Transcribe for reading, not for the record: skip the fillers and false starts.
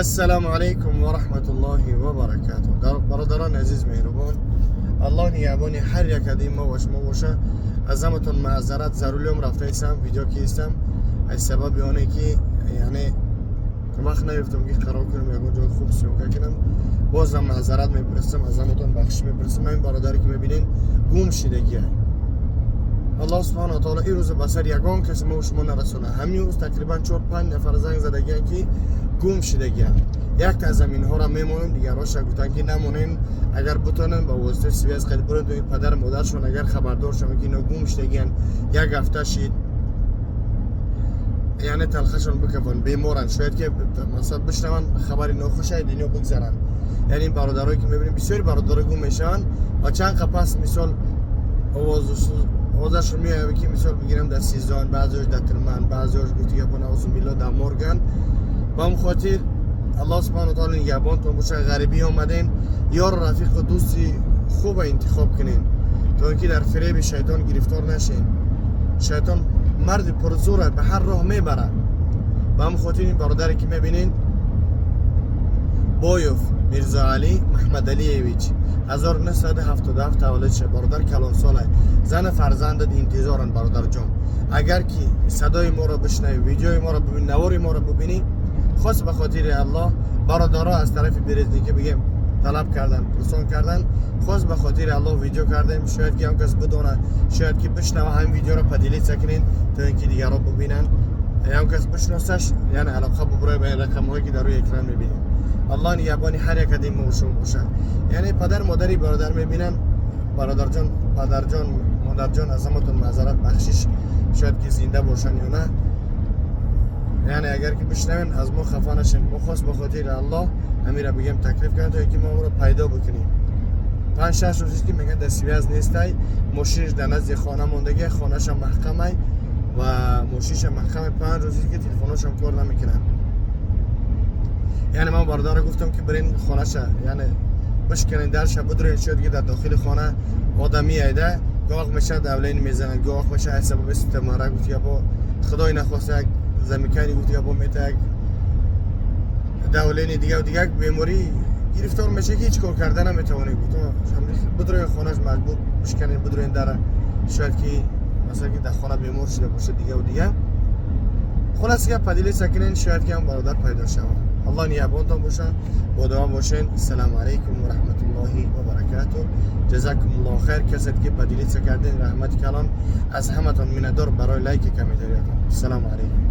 Ассалому алайкум ва раҳматуллоҳи ва баракатуҳ. Бародарони азиз, меҳрубон, Аллоҳ нигаҳбони ҳар як ади мо ва шумо боша. Аз ҳаматон маъзарат, заруриём рафтаистам, видео кистам, аз сабаби оне ки яъне вақт наёфтам, ки қарор кунам, ягон ҷои хуб съёмка кунам. Бозам маъзарат мепурсам, аз ҳаматон бахшиш мепурсам. Ҳамин бародаре ки мебинен, гум шидагия. Аллоҳ субҳану таоло ин рӯза ба сари ягон каси мо шумо нарасона. Ҳамин рӯз тақрибан 4-5 нафар занг задагиян, ки гум шидагиян. Якта аз заминҳоро мемонем, дигарҳоша гуфтанд, ки намонем. Агар бутонем, ба воситаи связь қайд бурем, падару модаршон агар хабардор шаванд, ки ино гум шидагиян, як ҳафта шид, яъне талхашон бикафанд, беморанд, шояд ки масалан бишнаванд хабари нохушай дунё, бигзаранд. Яъне ин бародарое ки мебинем, бисёри бародаро гум мешаванд ва чанд қа пас мисол овозашро меояд, ки мисол бигирам, дар СИЗОн, баъзеош дар тирман, баъзеош, гуфти гапо, наузубилло, дар морган. Ба ҳам хотир Аллоҳ субҳану таоло нигаҳбонтон боша. Ғарибӣ омадем, ёру рафиқу дӯсти хуба интихоб кунем, то ин ки дар фиреби шайтон гирифтор нашем. Шайтон марди пурзура, ба ҳар роҳ мебарад. Ба ҳам хотир ин бародаре ки мебинед, Боев Мирзоалӣ Маҳмадалиевич, 1977 таваллуд шуда. Бародар калонсола, зану фарзандат интизоранд. Бародарҷон, агар ки садои моро бишнавӣ, видеои моро бибинӣ, навори моро бибинӣ, хос ба хотири Аллоҳ, бародаро аз тарафи Березники бигем талаб кардан, пурсон кардан, хос ба хотири Аллоҳ видео кардем. Шояд ки он кас бидона, шояд ки бишнава. Ҳамин видеоро поделиться кунед, то ин ки дигарро бибинанд. Он кас бишносаш, яъне алоқа бубурай ба рақамҳое ки дар рӯи экран мебинед. Аллоҳ нигаҳбони ҳар як ади мо шумо бошад. Яъне падар модари бародар мебинам. Бародарҷон, падарҷон, модарҷон, аз ҳаматон маъзарат, бахшиш. Шояд ки зинда бошанд ё на, яъне агар ки бишнавем, аз мо хафа нашем. Мо хос ба хотири Аллоҳ ҳамира бигем таклиф кардем, то ки мо ро пайдо бикунем. 5-6 рӯз ки мегӯяд, дар связь нестай, мошинаш дар назди хона мондагӣ, хонаша маҳкамай ва мошинаша маҳкамай. 5 рӯз ки телефоношам кор намекунад. Яъне ман бародаро гуфтам, ки бирен хонаша, яъне бишканен дарша, бидурен, шояд ки дар дохили хона одами айда. Гоҳ мешавад, давление мезанад, гоҳ мешавад, аз сабаби стемара, гуфт гапо, худои нахоста, як замыкание, гуфт гапо, мета, як давление дига дига, беморӣ гирифтор меша, ки ҳеҷ кор карда наметавонӣ. Гуфтам, бидурен хонаш, маҷбур бишканен, бидурен дара, шояд ки масалан ки дар хона бемор шуда бошад, дигаву дига. Хулоса гап, поделиться кунен, шояд ки ҳам бародар пайдо шавад. Аллоҳ нигаҳбонтон бошад, бо дуо бошен. Ассалому алайкум ва раҳматуллоҳи ва баракатуҳ. Ҷазакумуллоҳу хайр, касед ки поделиться карден, раҳмати калон. Аз ҳаматон миннатдор барои лайки, комментариятон. Ассалому алайкум.